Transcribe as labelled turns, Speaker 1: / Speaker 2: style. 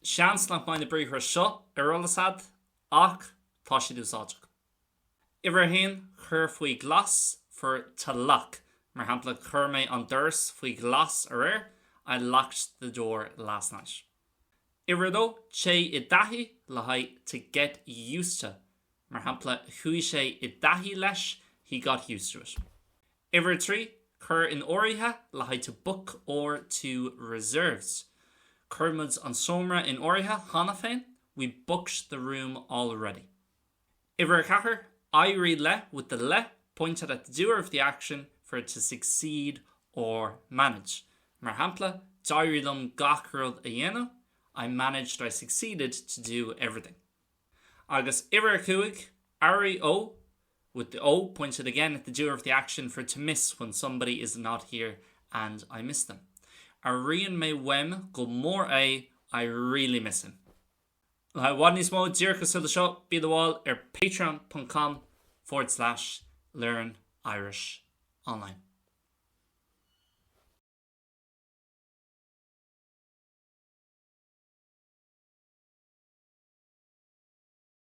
Speaker 1: Seans nach mbeidh na briathra seo ar eolas agat ach tá siad úsáideach. Uimhir a haon, Cuir faoi ghlas for to lock. Mar shampla, Chuir mé an doras faoi ghlas aréir, I locked the door last night. Uimhir a dó, Téigh i dtaithí le haghaidh to get used to. Mar shampla, Chuaigh sé i dtaithí leis, he got used to it. Uimhir a 3, Cuir in áirithe le haghaidh to book or to reserve. Chuir muid an seomra in áirithe cheana féin, we booked the room already. Uimhir a 4, Éirí le with the le pointed at the doer of the action for to succeed or manage. Mar shampla, D'éirigh liom gach rud a dhéanamh, I managed, I succeeded to do everything. Agus uimhir a 5, Airigh ó, with the ó pointed again at the doer of the action for to miss when somebody is not here and I miss them. Airíonn mé uaim go mór é, I really miss him. Le haghaidh i bhfad níos mó díreach cosúil le seo, bí i do bhall ar patreon ponc com forward slash learn Irish online.